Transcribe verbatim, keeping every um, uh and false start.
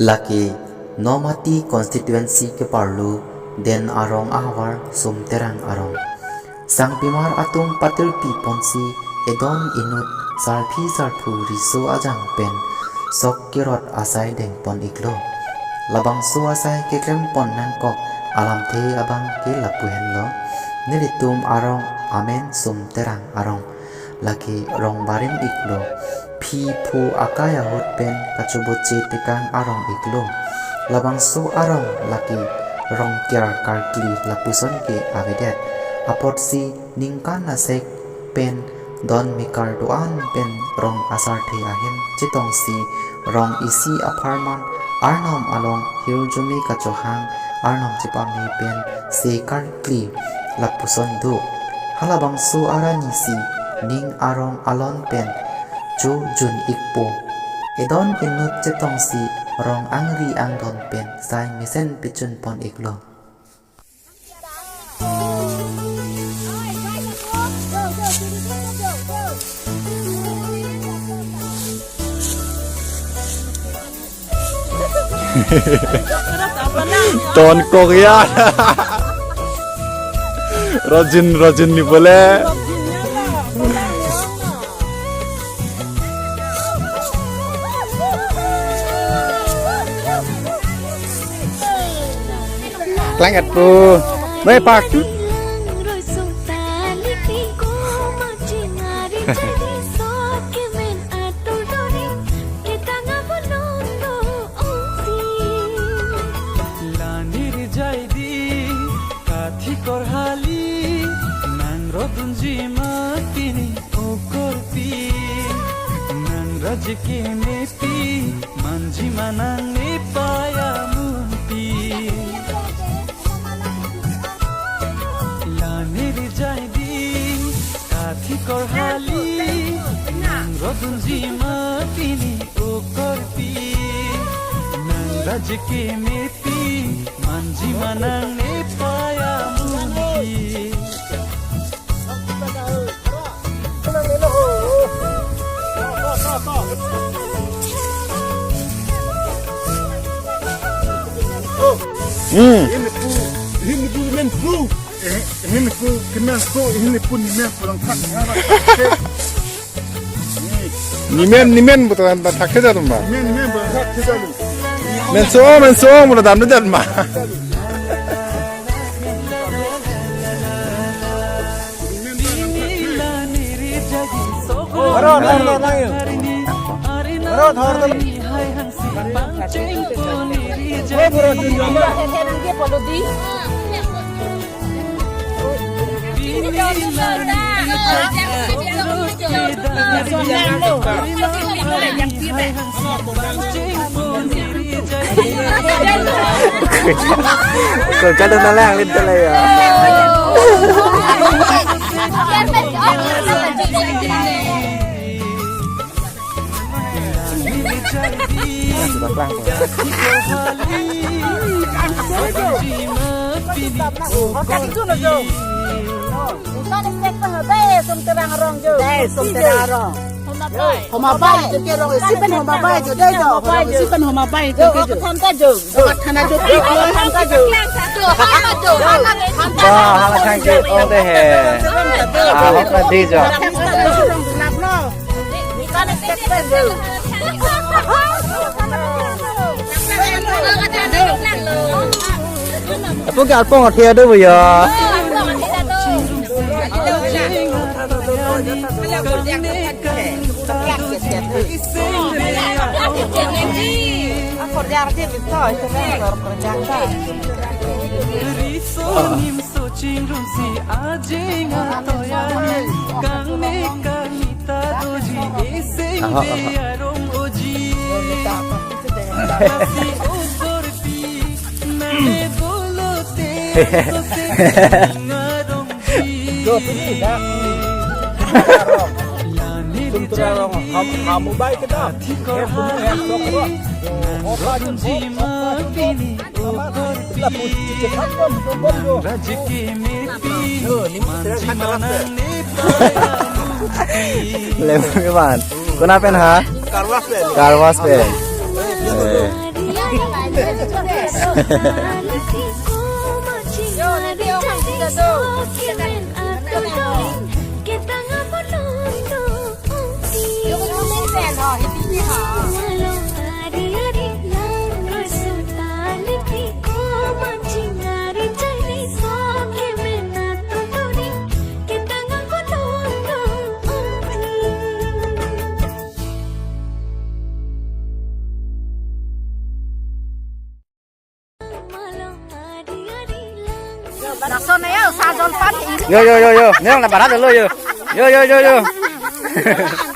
Lake Nomati constituency keparlo Den Arong ahavar Sumterang arong. Sangpimar atum patirpi ponsi edon inut sarpi sarpo riso ajang pen sok kerot asai dengpon iklo. Labangso asai keklem pon nangkok alamthe abang ke lapu henlo. Nelitum arong amen Sumterang arong. Lake rong barim iklo. Phi phu akai ahut pen kachoboche tekang arong iklo. Labangso arong lake rong kiar karkli lapuson ke avedet. Apotsi ningkan asek pen don mekar do-an pen rong asarthe ahem chetongsi rong isi apharman arnam along hirjume kachohang arnam chepame pen se karkli lapuson do. Halabangso arnisi ning arong alon pen chojun ikpo. Edon inut chetongsi rong angri angdon pen sai mesen pechun pon iklo. Ton Korea. Rojin, rojin ni bole. Klang at po. May part two. Lanir jaidi, kathi korhali, nang rodunji ma pini okorpi, nang rajke mepi, manji ma nang nepei amunpi. Lanir jaidi, kathi korhali, nang rodunji ma pini okorpi, nang rajke mepi, manji ma nang nepei amunpi. Hmm. Hin pu, hin pu men pu. Eh, hin pu kemen pu, hin pu ni men pu lang thak. Ni men, ni men pu ta thak ke jarum ba. Ni men, ni men pu thak ke jarum. Men so, men so pu ta dam ne dan ma. Aro, aro, aro, aro. Aro, aro, aro. Ko chalo na lang lin tala ya. Sudah pelang. Bukan itu no, Jo. Bukan inspek penghabai, Sumterang arong, Jo. Eh, Sumterang arong. Homabai. Homabai, Jo ke arong. Isi pen Homabai, Jo. Dei, Jo. Homabai, Jo. Isi pen Homabai, Jo ke, Jo. Than ta, Jo. Jo, than ta, Jo. Than ta, Jo. Ba, hala thang ke, oh, dei he. Ah, hok na di, Jo. Apo ke arpong akhia do ya. Aha, aha. Sumterang arong, ham, ham mobile kedam. Hem tum hem sok ro. Ho pa jun ho, ho pa jun. Lapu cicit ham pon, pon, pon, jo. Lem ke man. Kona pen ha? Karwas pen. Karwas pen. Eh. Lason ya, sajol pan. Yo, yo, yo, yo. Nang na barat lo yo. Yo, yo, yo, yo.